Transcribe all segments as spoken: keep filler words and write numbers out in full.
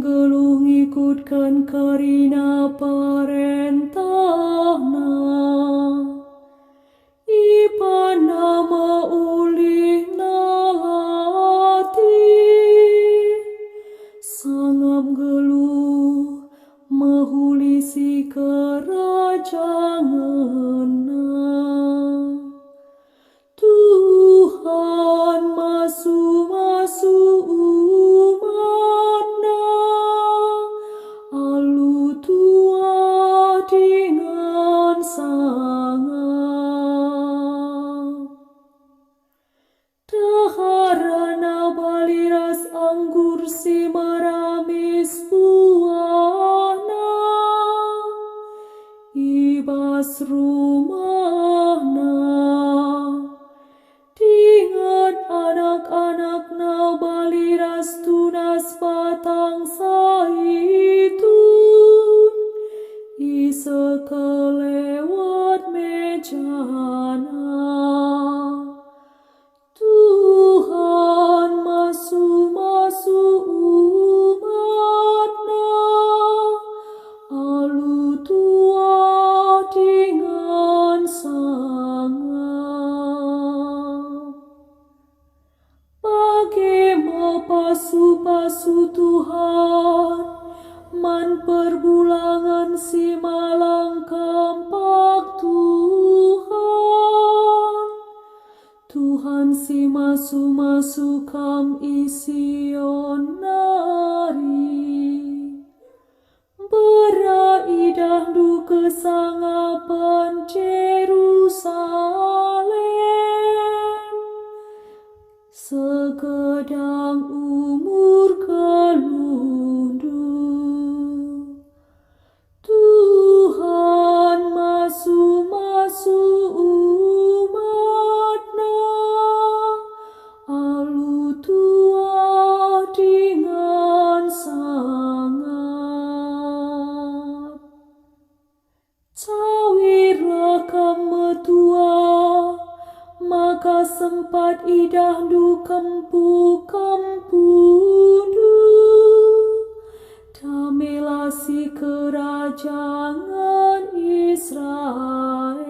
Geluh ngikutken kerina perentahna, ipanna me ulihna latih, sangap geluh mehuli si kerajangenna. Tuhan masu-masu umatNa, alu tuah dingen sangap. Deharana bali ras anggur si meramis buahna i bas rumahna, dingen anak-anakna bali ras tunas batang saitun i sekelewet mejana. Tuhan masu-masu umatNa, alu tuah dingen sangap. Bage me pasu-pasu Tuhan man perbulangen si malang kempak Tuhan. Tuhan si masu-masu kam i Sion nari. Bera idahndu kesangapen Jerusalem, segedang umur geluhndu. Tuhan masu-masu umatNa, alu tuah dingen sangap. Cawirlah kam metua, maka sempat idahndu kempu-kempundu. Damelah si kerajangen Israel.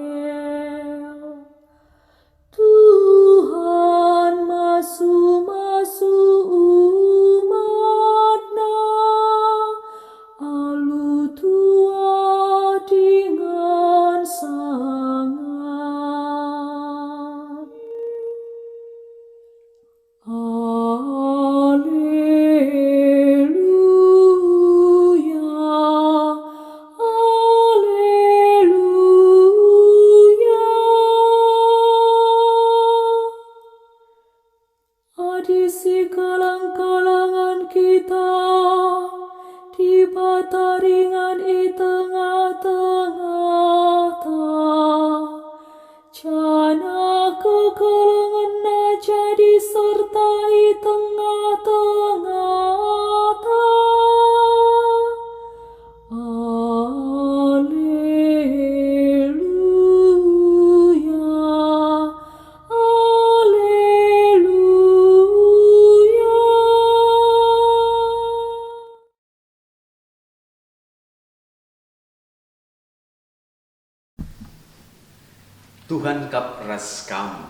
Tuhan masu-masu umatNa, alu tuah dingen sangap. Aleluya, aleluya. Adi sikalang-kalangen kita, Dibata ringan i tengah-tengahta, janah kekelengenNa jadi serta i tengah-tengahta. Aleluya, aleluya. Tuhan kap ras kam.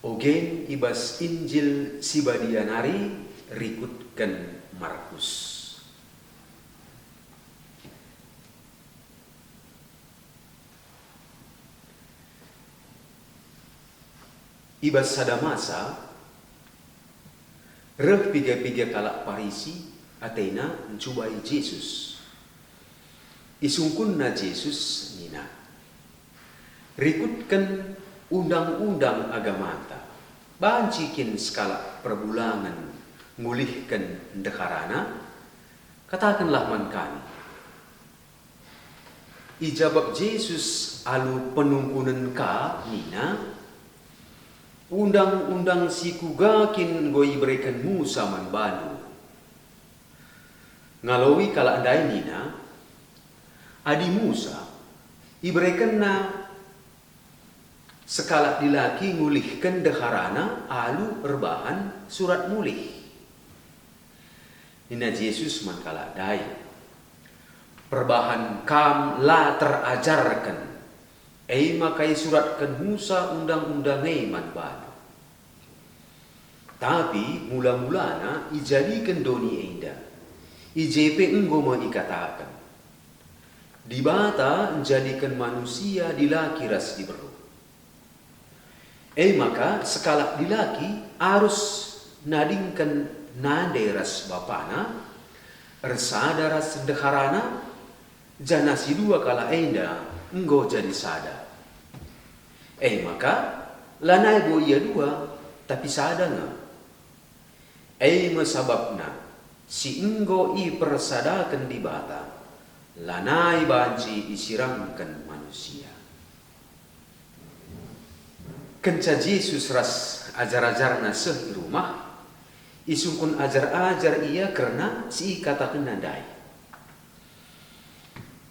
Ogen i bas Injil si Badia nari rikutken Markus. I bas sada masa, reh piga-piga kalak Parisi, atena ncubai Jesus. Isungkunna Jesus nina, "Rikutken undang-undang agamanta, banci kin sekalak perbulangen ngulihken ndeharana? Katakenlah man kami." Ijabap Jesus alu penungkunen ka nina, "Undang-undang si kuga kin enggo ibereken Musa man bandu?" Ngaloi kalak ndai nina, "Adi Musa, iberekenna sekalak dilaki ngulihken ndeharana alu erbahan surat mulih." Nina Jesus man kalak ndai, "Perbahan kam la terajarken, e maka isuratken Musa Undang-undang e man bandu. Tapi mula-mulana ijadiken doni enda, i je pe enggo me ikataken, 'Dibata njadiken manusia dilaki ras diberu.' E maka sekalak dilaki arus nadingken nande ras bapana, ersada ras ndeharana, janah si dua kalak enda enggo jadi sada. E maka lanai bo ia dua, tapi sada nge. E me sabapna si enggo ipersadaken Dibata, lanai banci isirangken manusia." Kenca Jesus ras ajar-ajarNa seh i rumah, isungkun ajar-ajar Ia kerna si ikatakenNa ndai.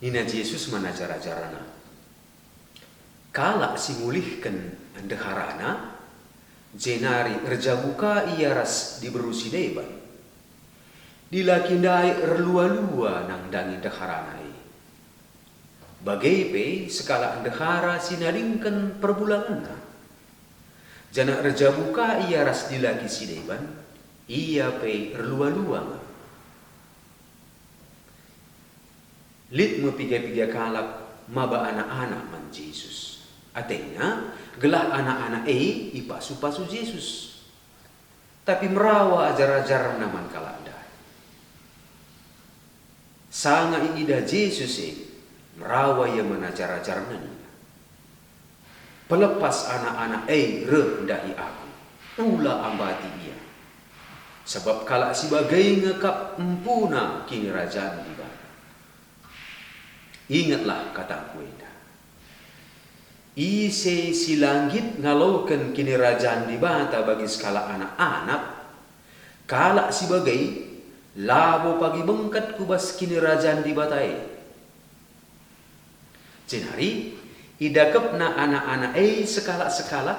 Nina Jesus man ajar-ajarNa, "Kalak si ngulihken ndeharana, jenari erjabu ka ia ras diberu si deban. Dilaki ndai erlua-lua nandangi ndeharana e. Bage pe sekalak ndehara si nadingken perbulangenna, janah erjabu ka ia ras dilaki si deban, ia pe erlua-lua nge." Lit me piga-piga kalak maba anak-anak man Jesus. Atena gelah anak-anak e ipasu-pasu Jesus. Tapi merawa ajar-ajarNa man kalak ndai. Sanga iidah Jesus e, merawa Ia man ajar-ajarNa nina, "Pelepas anak-anak e reh ndahi Aku, ula ambati ia. Sabap kalak si bage nge kap empuna Kinirajan Dibata. Ingetlah kataKu enda. Ise si la nggit ngaloken Kinirajan Dibata bagi sekalak anak-anak, kalak si bage labo pagi bengket ku bas Kinirajan Dibata e." Jenari idakepna anak-anak e sekalak-sekalak,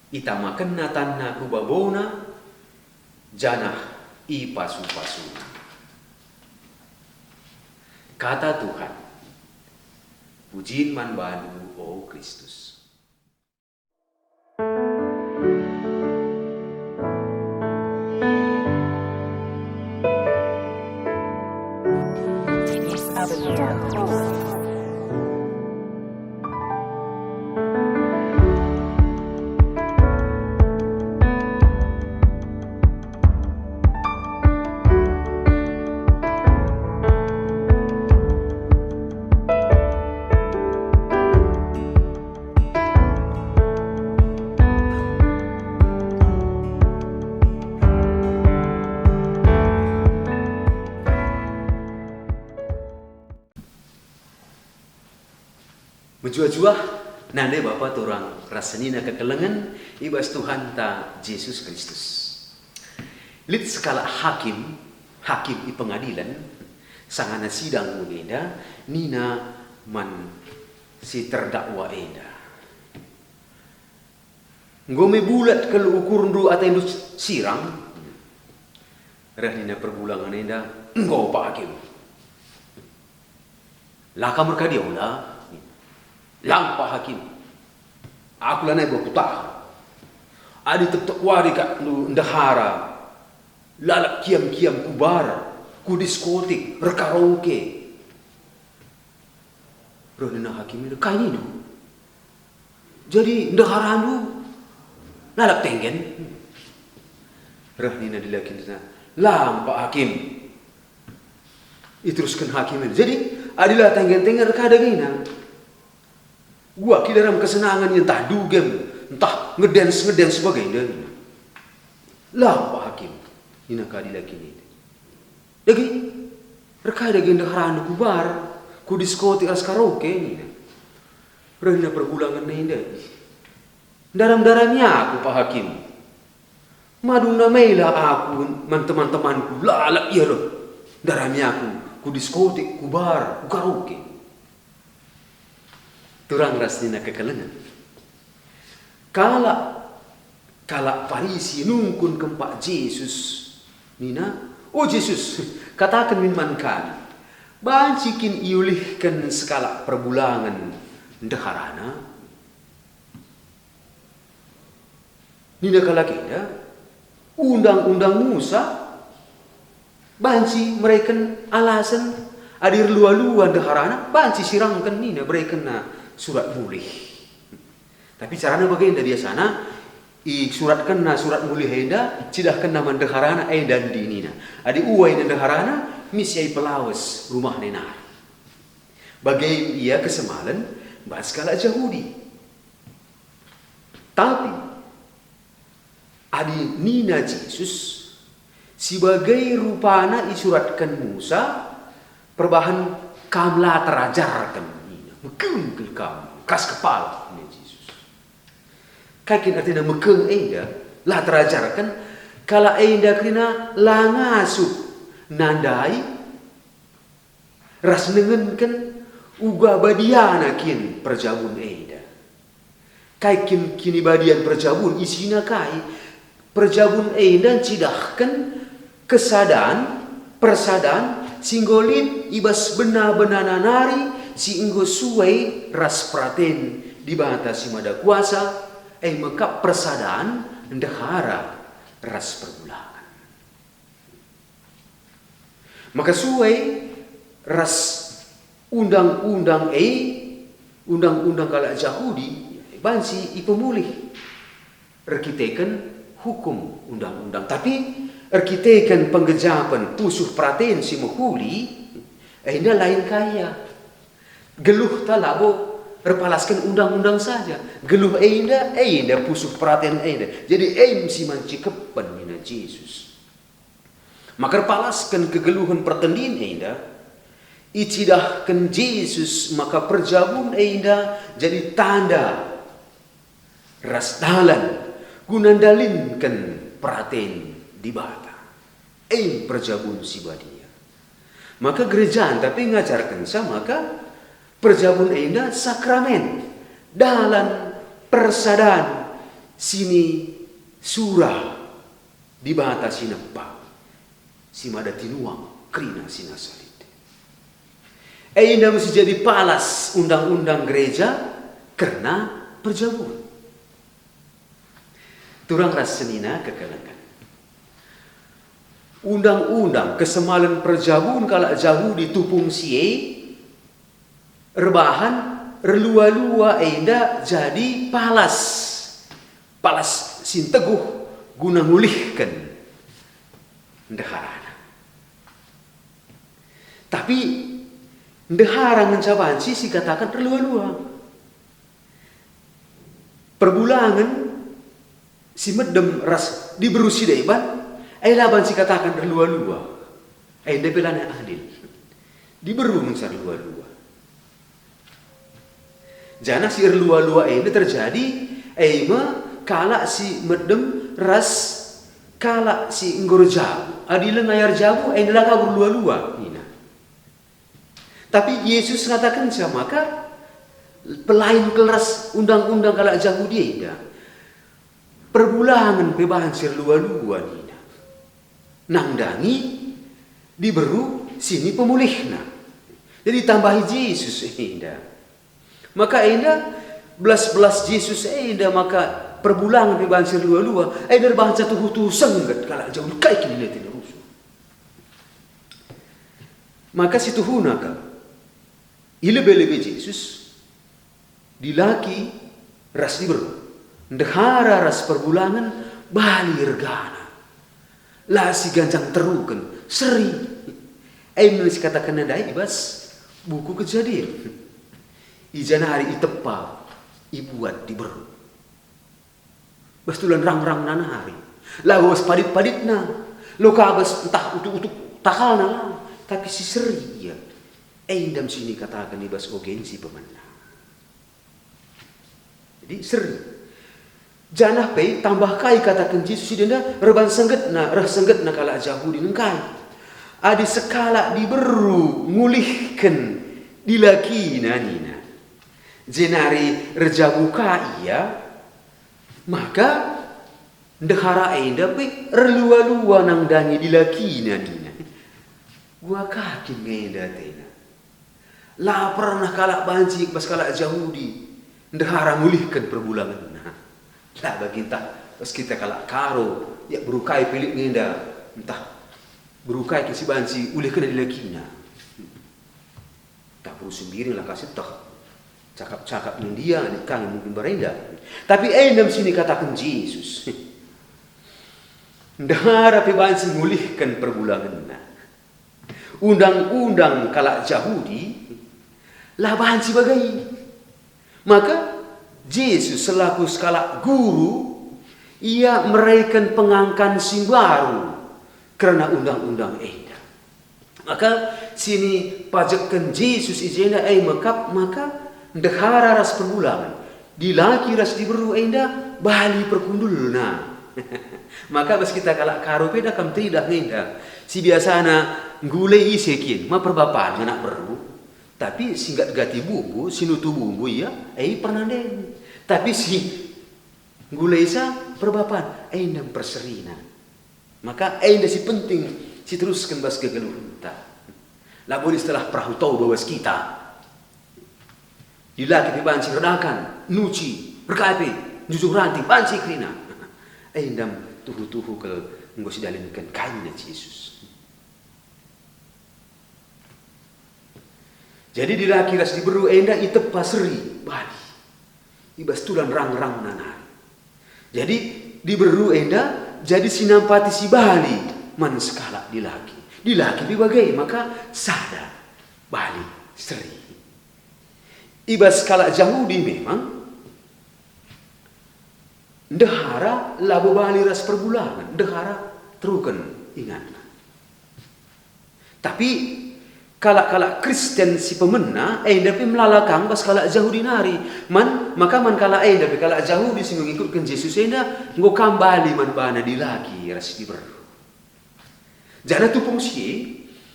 itamakenna tanna ku babona, janah ipasu-pasuna. Kata Tuhan. Pujin man baNdu, o Kristus. Mejuah-juah nande bapa turang ras senina kekelengen i bas Tuhanta Jesus Kristus. Lit sekalak hakim, hakim i pengadilen, sangana sidang enda, nina man si terdakwa enda, "Enggo me bulat kal ukurndu atendu sirang?" Reh nina perbulangen enda, "Enggo, Pak Hakim." "La kam erkadia ula?" "Lang, Pak Hakim. Aku lanai bo kutahan. Adi tep-tep wari kap ndehara, lalap kiam-kiam ku bar, ku diskotik, erkaraoke." Reh nina hakim enda, "Kai nindu? Jadi ndeharandu lalap tenggen?" Reh nina dilaki enda, "Lang, Pak Hakim." Iterusken hakim enda, "Jadi adi la tenggen-tenggen, erkai dagena? Guak i daram kesenangen, ntah dugem, ntah ngedens-ngedens bagenda." "Lang, Pak Hakim," nina ka dilaki enda. "Dage, erkai dage ndeharandu ku bar, ku diskotik ras karaoke?" nina. Reh nina perbulangen enda, "Ndaram-ndarami aku, Pak Hakim. Madungna mela aku man teman-temanku, lalap ia reh ndarami aku ku diskotik, ku bar, ku karaoke." Turang ras nina kekelengen. Kalak, kalak Parisi nungkun kempak Jesus, nina, "O Jesus, kataken min man kami, banci kin iulihken sekalak perbulangen ndeharana?" Nina kalak enda, "Undang-undang Musa banci mereken alasen, adi erlua-lua ndeharana, banci sirangken," nina, "berekenna surat mulih." Tapi carana bagenda biasana, isuratkenna surat mulih enda, cidahkenna man ndeharana, enda ndi nina. Adi uai ndeharana, mis ia ipelawes rumahna nari. Bage ia kesemalen bas kalak Jahudi. Tapi adi nina Jesus, "Si bage rupana isuratken Musa, perbahan kam la terajarken," nina. "Mekeng kal kam, keras kepala," nina Jesus. Kai kin artina mekeng enda? La terajarken, kalak enda kerina la ngasup nandai ras nengenken uga badiana kin perjabun enda. Kai kin kinibadian perjabun? Isina kai? Perjabun enda ncidahken kesadan, persadan si enggo lit i bas bena-benana nari si enggo sue ras peraten Dibata si Mada Kuasa, e me kap persadan ndehara ras perbulangen. Maka sue ras undang-undang e, undang-undang kalak Jahudi, banci ipemulih erkiteken hukum undang-undang. Tapi erkiteken penggejapen pusuh peraten si mehuli, enda lain kai. Geluhta labo erpalasken undang-undang saja. Geluh enda, enda pusuh peraten enda. Jadi, e me si man cikepen nina Jesus. Maka erpalasken kegeluhen pertendin enda, icidahken Jesus maka perjabun enda jadi tanda ras dalan guna ndalinken peraten Dibata. E perjabun si badia. Maka gerejanta pe ngajarkenca maka perjabun enda sakramen, dalan persadan sini surah Dibata si nepa, si mada tinuang kerina si nasa lit. Enda me si jadi palas undang-undang gereja kerna perjabun. Turang ras senina kekelengen. Undang-undang kesemalen perjabun kalak Jahudi tupung si e erbahan erlua-lua enda jadi palas, palas si nteguh guna ngulihken ndeharana. Tapi ndehara ngenca banci sikataken erlua-lua. Perbulangen si medem ras diberu si deban, e la banci kataken erlua-lua. Enda pe lanai adil. Diberu ngenca erlua-lua. Janah si erlua-lua enda terjadi, e me kalak si medem ras kalak si enggo erjabu. Adi langa erjabu, enda la ka erlua-lua, nina. Tapi Jesus ngatakenca maka pelain kal ras undang-undang kalak Jahudi enda. Perbulangen pe banci erlua-lua nina. Nandangi diberu sini pemulihna. Jadi tambahi Jesus enda. Maka enda belas-belas Jesus enda maka perbulangen pe banci erlua-lua, enda erbahanca tuhu-tuhu sengget kalak Jahudi kai kin nina rusuh. Maka situhuna kal, i lebe-lebe Jesus, dilaki ras diberu, ndehara ras perbulangen bali ergana. La siganjang teruken, seri. E me sikatakenna ndai i bas buku Kejadin. I ja nari itepa, ibuat diberu. Bas tulan rang-rangna nari. Labo bas padit-paditna. Labo ka bas ntah utuk-utuk takalna, la. Tapi si seri ia. Enda me si nikataken i bas ogensi pemena. Jadi seri. Janah pe tambah kai kataken Jesus si enda erban senggetna, reh senggetna kalak Jahudi nengkai. Adi sekalak diberu ngulihken dilakina nina, jenari erjabu ka ia, maka ndehara enda pe erlua-lua nandangi dilakina nina, Gua ka kin nge enda atena. La pernah kalak banci bas kalak Jahudi ndehara ngulihken perbulangenna. La bagi ntah bas kita kalak Karo, ya beru kai pe lit nge enda, ntah beru kai kin si banci ulihkenna dilakina. Ntah beru Sembiring la ka sieteh. Cakap-cakap nge ndia lit ka nge mungkin barenda. Tapi enda me si nikataken Jesus. Ndehara pe banci ngulihken perbulangenna. Undang-undang kalak Jahudi la banci bage. Maka Jesus selaku sekalak guru, ia mereken pengangkan si mbaru kerna undang-undang enda. Maka si nipajekken Jesus i jenda e mekap maka ndehara ras perbulangen, dilaki ras diberu enda bali perkundulna. Maka bas kita kalak Karo pe da kam teridah nge enda. Si biasana nggulei ise kin, ma perbapan nge anak beru. Tapi si nggat-gati bumbu, si nutu bumbu ia, e pernanden. Tapi si ngguleisa perbapan, enda me perserina. Maka enda si penting siterusken bas kegeluhenta. Labo lit setelah perahu Toba bas kita. Dilaki pe banci erdakan, nuci, erkai pe, njujuh ranting, banci kerina. Enda me tuhu-tuhu kal enggo sidalinken kai nina Jesus. Jadi dilaki ras diberu enda itepa seri bali i bas tulan rang-rangna nari. Jadi diberu enda jadi si nampati si bali man sekalak dilaki. Dilaki pe bage maka sada bali seri. I bas kalak Jahudi memang ndehara labo bali ras perbulangen, ndehara teruken inganna. Tapi kalak-kalak Kristen si pemena enda pe melala kam bas kalak Jahudi nari. Man, maka man kalak enda pe kalak Jahudi si enggo ngikutken Jesus enda enggo kam bali man bana dilaki ras diberu. Janah tupung si e,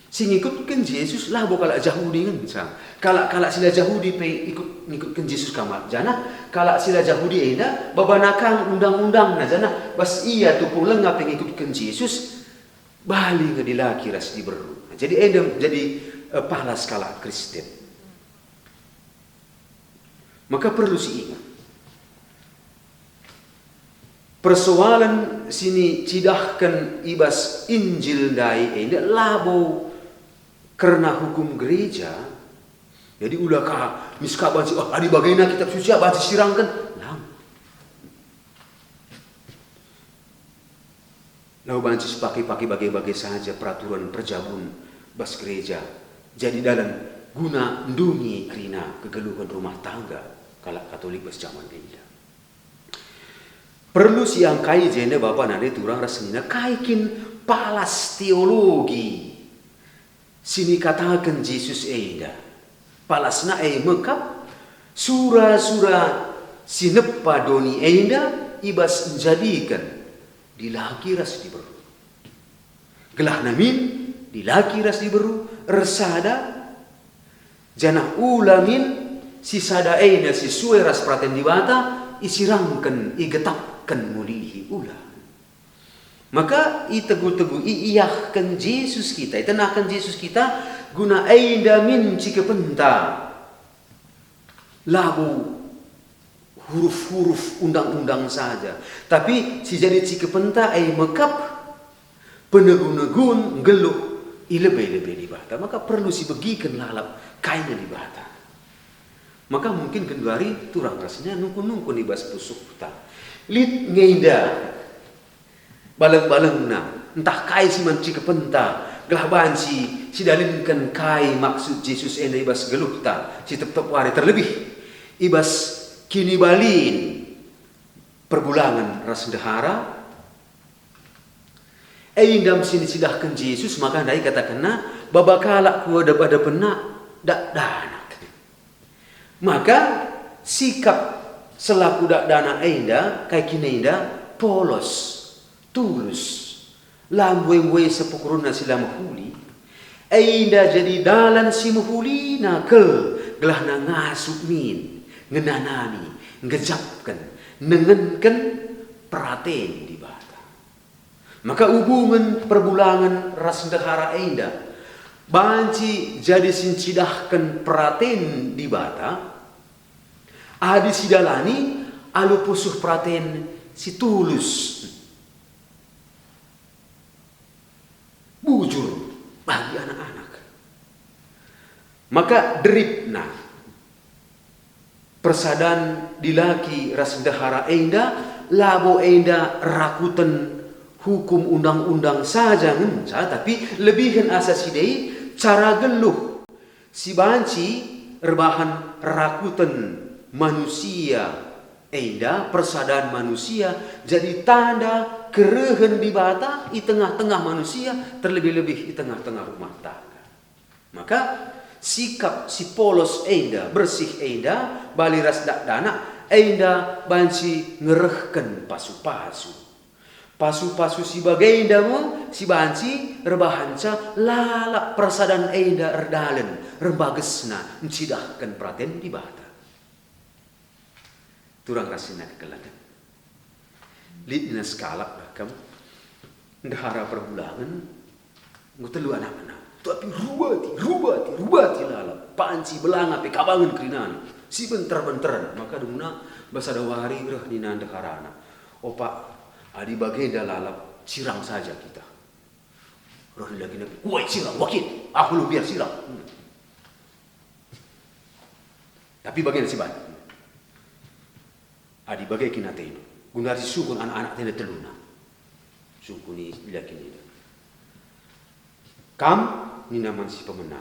si ngikutken Jesus labo kalak Jahudi ngenca. Kalak-kalak si la Jahudi pe ikut ngikutken Jesus ka man. Janah kalak si la Jahudi enda babana kang undang-undangna, janah bas ia tupung langa pe ngikutken Jesus, bali nge dilaki ras diberu. Jadi enda jadi, eh, palas kalak Kristen. Maka perlu si ingat. Persoalen si nicidahken i bas Injil ndai enda labo kerna hukum gereja. Jadi ula ka mis ka banci, "Oh, adi bagena Kitab Suci ah banci sirangken." Lang. Lau banci sipake-pake bage-bage saja peraturen perjabun bas gereja jadi dalan guna ndungi kerina kegeluhen rumah tangga kalak Katolik bas jaman enda. Perlu siangkai jenda bapa nande turang ras senina kai kin palas teologi si nikataken Jesus enda. Palasna e mekap sura-sura si nepa doni enda i bas njadiken dilaki ras diberu. Gelahna min dilaki ras diberu ersada, janah ula min si sada enda si sue ras peraten Dibata isirangken, igetapken mulihi, ula. Maka itegu-tegu, iiahken Jesus kita, itenahken Jesus kita, guna enda min cikepenta. Labo huruf-huruf undang-undang saja, tapi si jadi cikepenta e mekap penegu-negun nggeluh i lebe-lebe Dibata. Maka perlu sibegiken lalap kai nge Dibata. Maka mungkin genduari turang rasina nungkun-nungkun i bas pusuhta. Lit nge enda baleng-balengna, ntah kai si man cikepenta, gelah banci sidalinken kai maksud Jesus enda i bas geluhta si tep-tep wari, terlebih i bas kinibalin perbulangen ras ndehara. E enda me si nicidahken Jesus, maka ndai ikatakenna, baba kalak ku adep-adepenna dakdanak. Maka sikap selaku dakdanak enda, kai kin enda, polos, tulus, la mbue-mbue sepekurunna si la mehuli, enda jadi dalan si mehulina kal gelahna ngasup min, ngenanami, nggejapken, nengenken peraten Dibata. Maka hubungen perbulangen ras ndehara enda Banci jadi si ncidahken peraten Dibata, adi sidalani alu pusuh peraten si tulus, bujur bagi anak-anak. Maka deripna persadan dilaki ras ndehara enda, labo enda rakuten hukum undang-undang saja ngenca, tapi lebihen asa si dei cara geluh si banci erbahan rakuten manusia enda, persadan manusia, jadi tanda kerehen Dibata i tengah-tengah manusia, terlebih-lebih i tengah-tengah rumah tangga. Maka sikap si polos enda, bersih enda, bali ras dakdanak enda banci ngerehken pasu-pasu. Pasu-pasu si bagenda me si banci erbahanca lalap persadan enda erdalen, erbagesna ncidahken peraten Dibata. Turang ras senina kekelengen. Lit nina sekalak dah kam, ndehara perbulangen, enggo telu anakna. Tapi rubati, rubati, rubati lalap. Panci, belanga pe kabangen kerinana. Si benter-benteren, maka dungna bas sada wari reh nina ndeharana, "O Pak, adi bagenda lalap, sirang saja kita." Reh dilakina, "Kuwait sirang, wakin, aku labo mbiar sirang." Hmm. Tapi bagenda si banci. Adi bage kin atendu, guna sisungkun anak-anak enda teluna. Sungkuni dilaki enda. "Kam," nina man si pemena,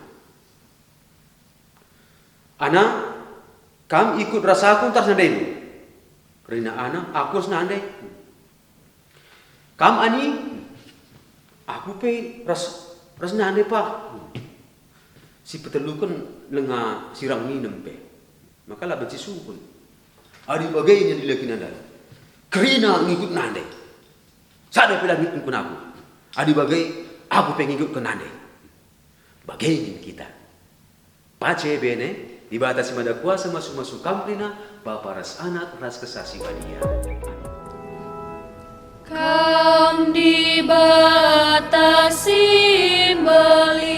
"Ana, kam ikut ras aku ntah ras nandendu?" Nina ana, "Aku ras nande." "Kam ani?" "Aku pe ras, ras nande, Pak." Si peteluken langa sirang minem pe, maka la banci sungkun. "Adi bage," nina dilaki nande, "kerina ngikut nande. Sada pe la ngikutken aku. Adi bage, aku pe ngikutken nande." Bage kin kita. Pace bene, Dibata si Mada Kuasa masu-masu kam kerina, Bapa ras Anak ras Kesah Si Badia. Amin. Kam Dibata si mbelin.